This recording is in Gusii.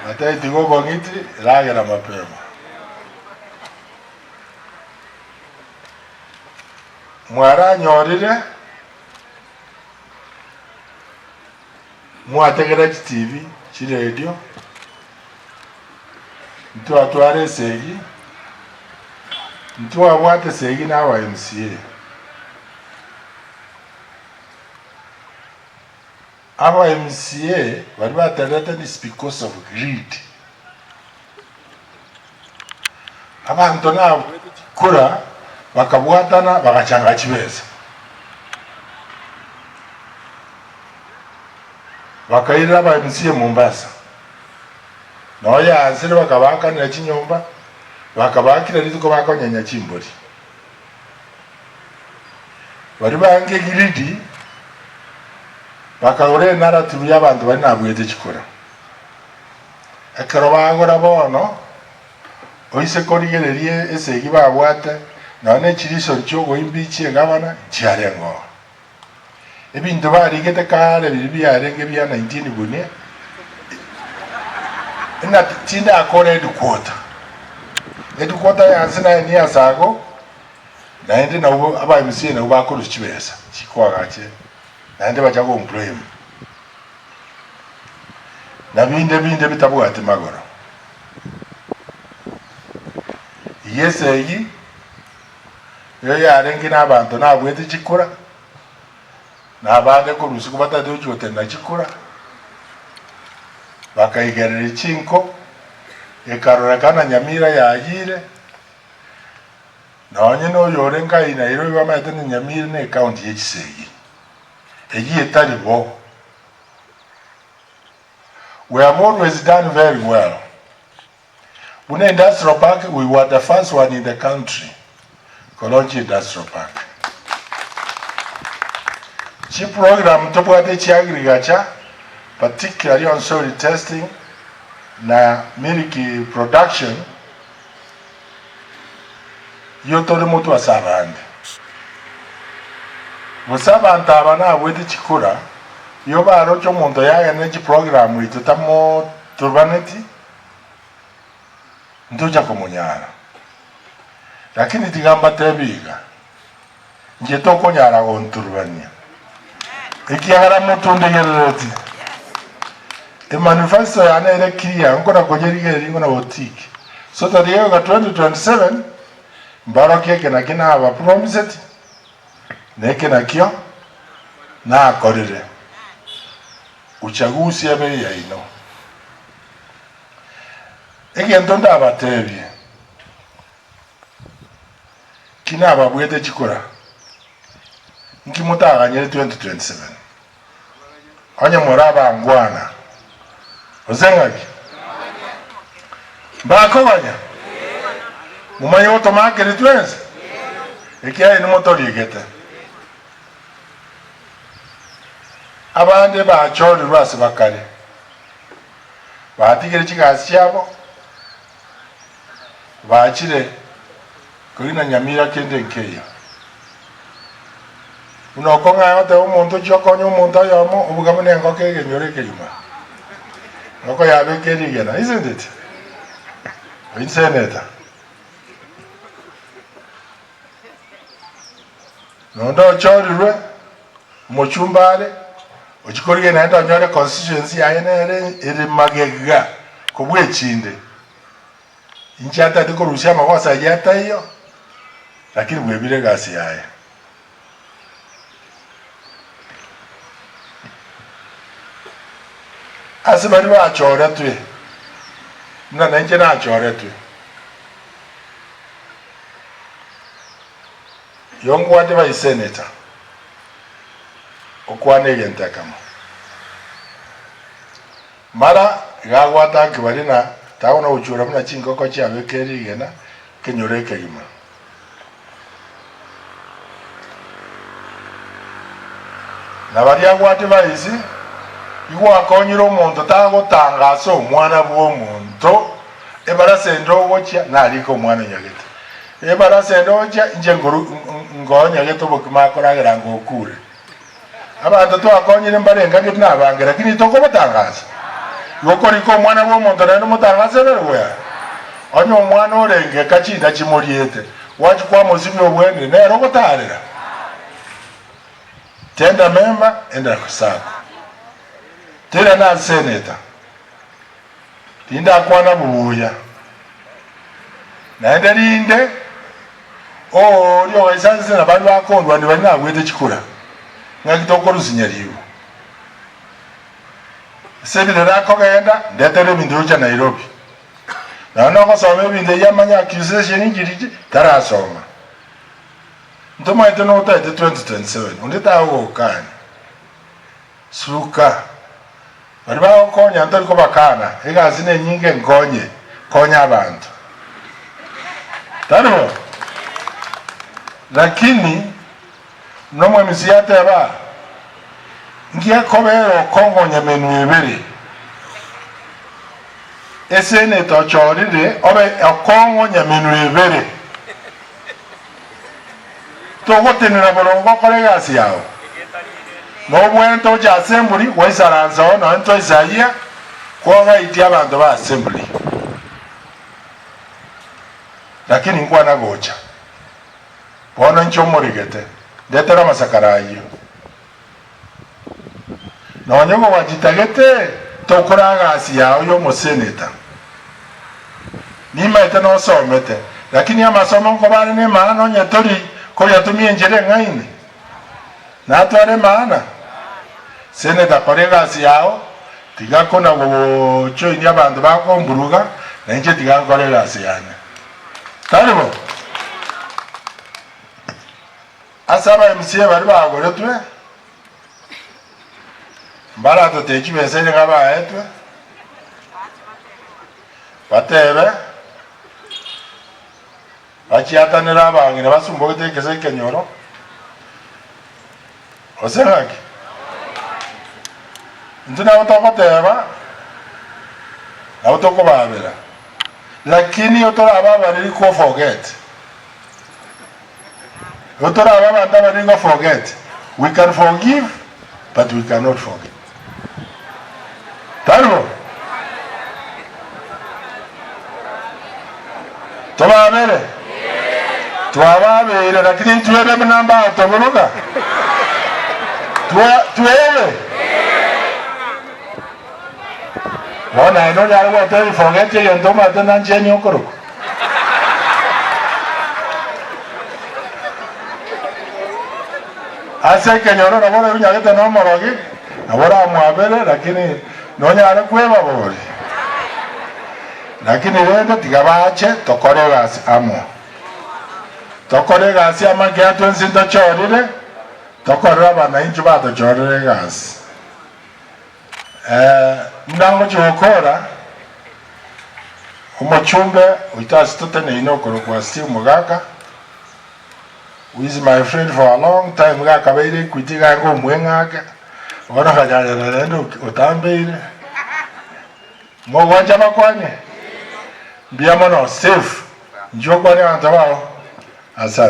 Batebie tiga obong'iti, ragera mapema. Mwaranyorire, mwategera chitibi, chiredio, ntwatwara esegi, ntwabwate esegi na aba MCA. Aba MCA baria baterete is because of greed. Abanto nabuete chikura bakabwatana bagachanga chibesa. Bakairera aba MCA Mombasa. Noo yaansire bakabaakanera chinyomba, bakabaakera rituko bakonyenya chimbori. Baria bange greedy bakagora enarrative y'abanto baria nabuete chikura. Ekero bagora bono, oise korigereria esegi babwate, nonya ne chireason chiogoimpeach egavana nchiarenge oo. Ebinto barigete kare biria biarenge bia 19 gunia, ng'a tindakora headquarter. Headquarter ya nse naye ni ase ago, naende nabwo aba MCA nabwo bakorusia chibesa chikoagache naende bacha gomblame. Na binde binde bitabwati magoro. Iga esegi. Erio yarenge nabanto nabuete chikura, na abande korwa isiko batagete gochia gotenena chikura, bakaigereria chinko, ekarorekana Nyamira yayire, nonye na oyore nkai Nairobi bamanyete ng'a Nyamira ne ecounty ye chisegi, eyio etari bo. We have always done very well. Buna industrial park we were the first one in the country ko launch industrial park. Chi program tobwate chia agriculture particularly on soil testing na milk production iyo tore motwe ase abande. Gose abanto aba nabwete chikura iyo baroche omonto yagenire chiprogram echio tamoturbaneti Ntocha komonyara. Lakini tiga mbatebi iga, inche tokonyara gonturubania, ekiagera motundegerereti. Emanifesto yane ere clear, nkona koyerigereria nkona gotick. So tariki goika 2027, mbarokie eke nakio nabapromiseti, na eke nakio nakorire. Uchaguzi ebe eyaino. Egento ndabateebie, ki nababuete chikura, nki motaganyere 2027? Onye more abangwana, gose ng'aki? Mbakoganya? Momanye gotoma akeri twensi? Ekiagera inwe motorigete. Abande bachorirwe ase bakare. Batigire chigasi chiabo, bachire korina nyamira kende nkeiyo. Buna okong'aa goteba omonto ochia okonya omonto oyomo, obuga buna engoko egenyora ekegima. Engoko yabeka erigena, isn't it? Oyio senator. Nonde ochorirwe, omochumba are, ochie korigia naende onyore constituency yaye nere ere magega kobua echinde. Inche atagete korusia amagoso ayio ataiyo, lakini bwebire egasi yaye. Ase baria bachoretwe, buna nainche nachoretwe. Yongwate bai senator okwana egento ekemo. Mara iga agwate akibari na tagona gochura buna chingoko chiabekire rigena kenyoro ekegima. Na baria agwate baisi igwakonyire omonto tagotanga ase omwana bw'omonto ebarasa ende ogochia narike omwana onyagete. Ebarasa ende ogochia inche nkoru ngonyagete obokima akoragera ngokure. Abanto twakonyire mbarengagete nabange lakini tokobatangasa. Igo okorika omwana bw'omonto naende omotangasererwe? Onye omwana orenge eka chinda chimoriete, gwachia kwamosibia obwenire, nere ogotaarera? Tenda mema, enda sako. Tera naseneta, tindakwana buya. Naende rinde, oria ogaisansete na baria bakondwania baria nagwete chikura, ng'aki tokorusinya ribu? Ase ebirero akogenda, ndetere ebinto gochia Nairobi. Nonya nogosoma ebinto ebi amanye accusation nchirichi, tarasoma. Ntomaete notaete 2027, onde tagogokania. Suka. Baria bagokonya ntori kobakana, egasi nenyinge nkonye, konya abanto. Tari bo? Lakini nomwemisi yateba, Ngiekobera okong'onya menwa ebere, eseneta ochorire obe okong'onya menwa ebere. Togotenena boronge okore egasi yao. Nobwenerete oche assembly gwaisaransa oo nonya ntwaisayia kwogaitia abanto ba assembly. Lakini nkwana gocha. Bono inche omoregete, ndetere amasakara ayio. Nonya ogowachitagete tokora agasi yao y'omoseneta. Nimaete nosomete, lakini amasomo nkoba are nemaana onye tori koyatumia enchera eng'aini. Natware emaana? Seneta kora egasi yao, tiga kona gochoinia abanto bakomburuga, na inche tiga nkore egasi yane. Tari bo? Ase aba MCA baria bagoretwe, mbaratotebie chibesa eria ng'a baetwe, batebe, bachiatanere abang'ina basumbogete ekese ekenyoro, gose ng'aki? Intwe nabo togoteba, nabo tokobabera, lakini otorabe abariri ko forget. Igo torabe abanto abariri go forget, we can forgive but we cannot forget. Tari bo? Tobabere? Twababeire lakini ntwebe buna mbatoboroga? Twa twebe? Bono aye nonyare gwetebia forget egento omanyete nancheni okorokwa. Ase ekenyoro nabo orarunyagete nomorogi, nabo oramwabere, lakini nonyare kweba bori. Lakini rende tiga bache tokore egasi amo. Tokore egasi amo ekiagera twensi ntochorire, tokorere abanainchi batochorire egasi. Buna ngochia gokora, omochumbe oito ase toteneine okorokwa Steve Mogaka, who is my friend for a long time, iga akabeire Equity iga aye omweng'ake, bono akanyarera rende otambeire. Mogwancha bakwane? Mbuya mono Steve, inchuo okwane abanto bao. Asante.